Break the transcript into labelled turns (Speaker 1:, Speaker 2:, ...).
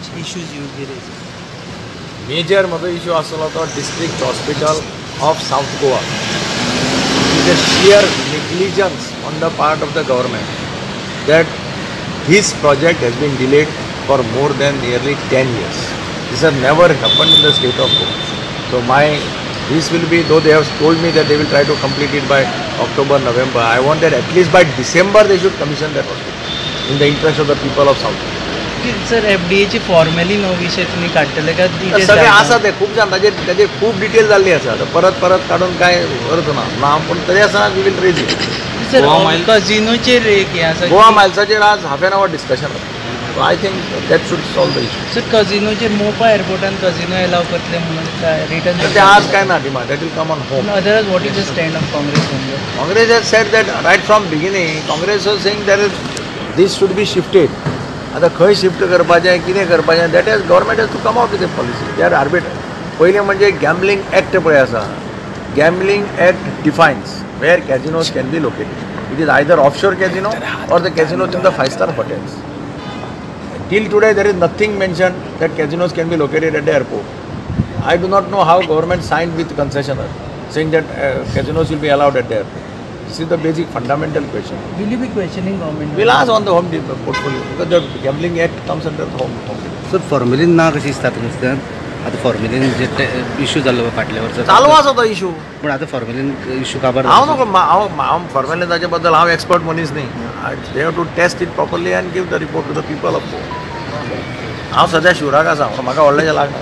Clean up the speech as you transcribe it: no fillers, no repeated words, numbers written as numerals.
Speaker 1: Which issues you will be raising?
Speaker 2: Major म्हजो issue आसतलो तो district hospital of South Goa. It is a sheer negligence on the part of the government that this project has been delayed for more than nearly 10 years. This has never happened in the state of Goa. So this will be, though they have told me that they will try to complete it by October, November, I want that at least by December they should commission that hospital in the interest of the people of South Goa.
Speaker 1: Sir, FDA ची formally no विशय तुम्ही काडटले काय?
Speaker 2: सगळे आसा ते खूप जाण ताजेर खूब डिटेल जाल्ली आसा, परत परत काडून काय अर्थ ना ना, पूण तरी आसतना we will raise it.
Speaker 1: Sir, कझिनोचेर एक हें आसा,
Speaker 2: गोवा मायल्साचेर आज हाफ एन our discussion आसा. So I think that should solve the issue.
Speaker 1: Sir, कझिनोचेर मोपा एअरपोर्टान कझिनो एलाव करतले म्हणून काय रिटर्न
Speaker 2: ते आज काय ना demand, that will come on home.
Speaker 1: Otherwise what is the stand of Congress?
Speaker 2: Congress has said that right from beginning. Congress was saying that is this should be shifted. आतां खंय shift करपाचें, कितें करपाचें, that is government has to come out with a policy. They are arbiter. पयलें म्हणजे gambling act पळय आसा, gambling act defines where casinos can be located. It is either offshore casino or the casinos in the 5-star hotels. Till today there is nothing mentioned that casinos can be located at the airport. I do not know how government signed with concessioner saying that casinos will be allowed at the airport. This is the basic fundamental question.
Speaker 1: Will you be questioning government?
Speaker 2: We'll ask on the home portfolio because the gambling act comes under the home.
Speaker 3: Sir, formalin ना कशी दिसता तुमकां? आतां formalin जे issue जाल्लो फाटल्या वर्सा
Speaker 2: चालू आसा तो इशू,
Speaker 3: पूण आतां फॉर्मेलिन इशू काबार
Speaker 2: हांव नको, हांव फॉर्मेलिनाचे बद्दल हांव एक्सपर्ट मनीस न्ही. They have to test it properly and give the report to the people of Goa. हांव सद्या शिवराक आसा, म्हाका व्हडलें लागना.